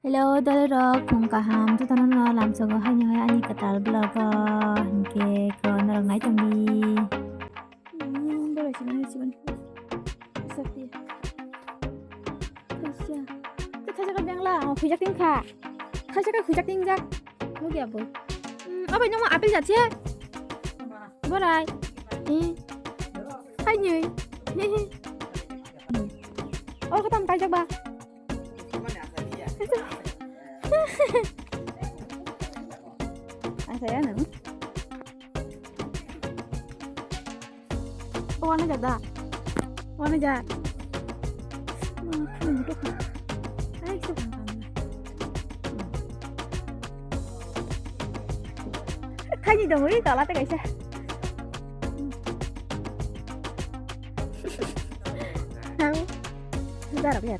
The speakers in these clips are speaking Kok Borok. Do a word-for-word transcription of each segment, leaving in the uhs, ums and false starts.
Hello, dol rok, khum kaham, jotono no lamsogo haino hai ani kwtal vlog o, hinkhe ko norok nai tongdi. Hmm, belai se nai sigon. Sakti. Thaisa. Tei thaisa ka bengla, oh, khujak ting kha. Thaisa ka khujak ting jak. Nugya bo. Hmm, obai nang apple jat se? Borai. Eh. Hai ni. Oh, khatam kai jak ba. Ang saya nang. Oh, ano jada. Oh, ano jada. Khaini dong wi tola te kaisa. Hau. Darap ya.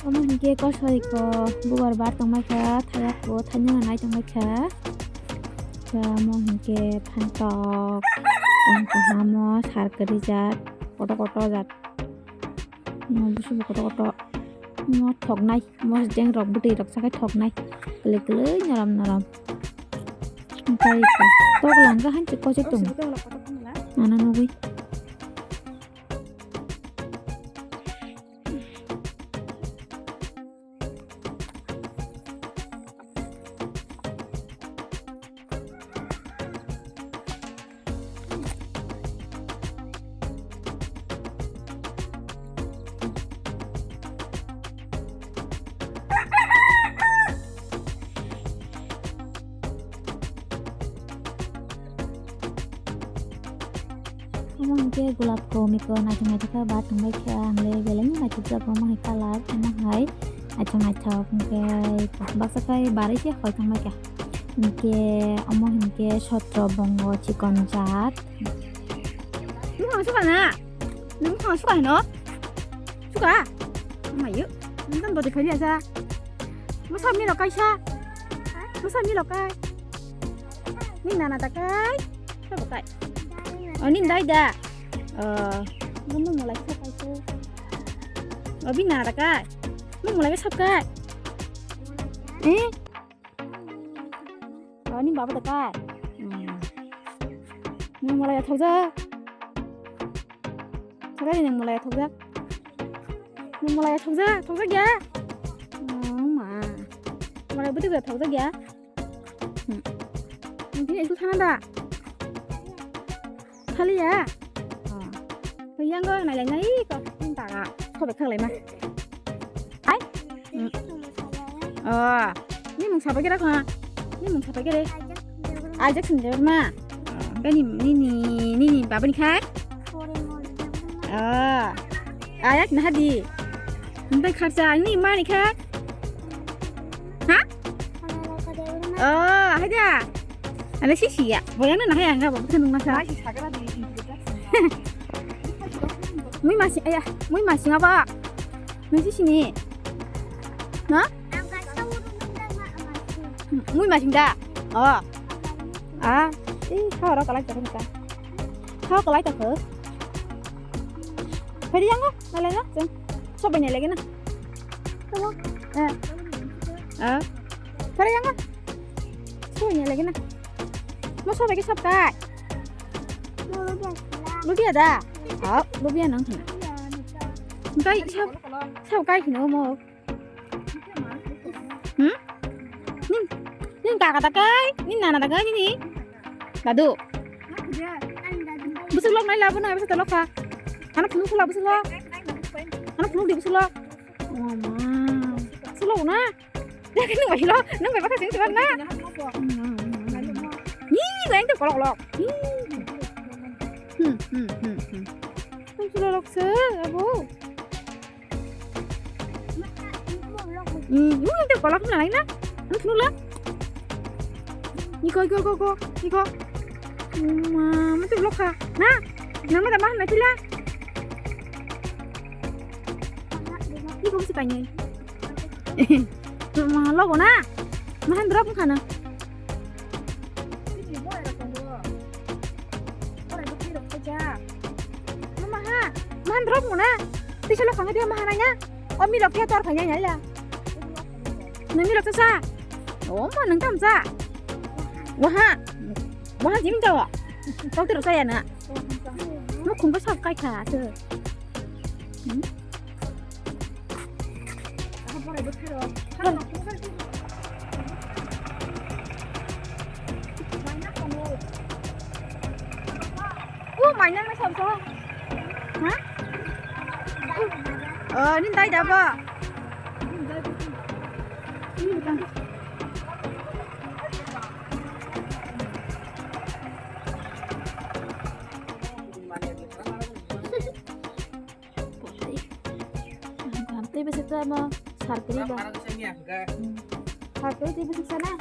Omo hinkhe kosoi ko bubar bar tongmai kha, thaya ko thainani nai tongmai kha. Khe omo hinkhe phantok tong kahamo sar kwrwi jat, koto koto jat. Omo busubo koto koto. Omo thoknai, omo jengrok bwtwi rok sakhai thoknai. Kwlwi kwlwi norom norom. Tei tok langkha hansuk kochai tongo. Ano nugwi. Omo hinkhe gulab ko miko naithok naithok khe bar tongbai kha, ang le belai no naithok jak omo hai colour, omo hai naithok naithok hinkhe baksa khai barwi se hoi tongbai kha. Hinkhe omo hinkhe sotro bongo chikon jat. Bwkhang suka na? Nwng bwkhang suka hino? Suka? Mayu, nwng tong bodi phai liya sa. Mwsa milo kaisa. Mwsa milo kai. Ni nana ta kai. Sabo kai. Oh, ni dai da. Oh, mo mo mulai sa kai ko. Oh, bi nana ta kai. Mo mulai sa kai. Eh? Oh, ni baba ta kai. Hmm. Ni mulai thok ja. Thok ja ni mulai thok ja. Ni mulai thok ja, thok ja ya. Oh, ma. Mulai bwtwi bwtwi thok ja ya. Hmm. Ini itu sana da. Thaliya? Oh. Yang go nai lai nai ko. Ini ta ga. Ko be khak lai ma. Ai? Hmm. Oh. Ni mung sabai kira ko. Ni mung sabai kira. Ajak sendiri ma. Oh. Ni ni ni ni baba ni khai. Oh. Ayak nah di. Ini kharsa ini ma ni khai. Ha? Oh, hai da. Ala sisi ya. Boyang na hai angga babu nung nasa. Mui masing, aya, mui masing apa? Mui sisi ni. Na? Mui masing da. Oh. Ah, ih, kau orang kalai tak kita. Kau kalai tak ke? Pwede yang ko, nalai na, jeng. Sobai nai lagi na. Hello. Eh. Ah. Pwede yang ko. Sobai nai lagi na. Mo sobai ke sab kai. Lubia da. Ah, lubia nang hina. Kai sab, sab kai hino mo. Hmm? Nin, nin kaka ta kai, nin nana ta kai nini. Dadu. Busuk lok nai labu na, busuk lok kha. Ano phunuk khula busuk lok. Ano phunuk di busuk lok. Oh ma. Busuk lok na. Nung bai lo, nung bai bakha sing sibak na. Ni bai ang kolok kolok. Hmm, hmm, hmm, hmm. Ang sudah lok se, abu. Hmm, ini tu kolak mana lain lah? Anu thulu lah. Iko, iko, iko, iko, iko. Ma, mati lokha. Na, nang mata mahan na pila. Iko mesti kanya. Ma, logo na. Mahan drop khana. Maha, mahan drop mo na. Tisa lokha dia mahan anya. O milok khe tor phai ya ya. Nang milok sa. O ma nang tam sa. Waha. Waha jim jawa. Tau tiro sa ya na. No khum ka sab kai kha se. Hmm? O mainang na sabsa. Ha? Oh, ni dai daba. Tei bwswk tamo sarkri ba. Sarkri tei bwswk sana.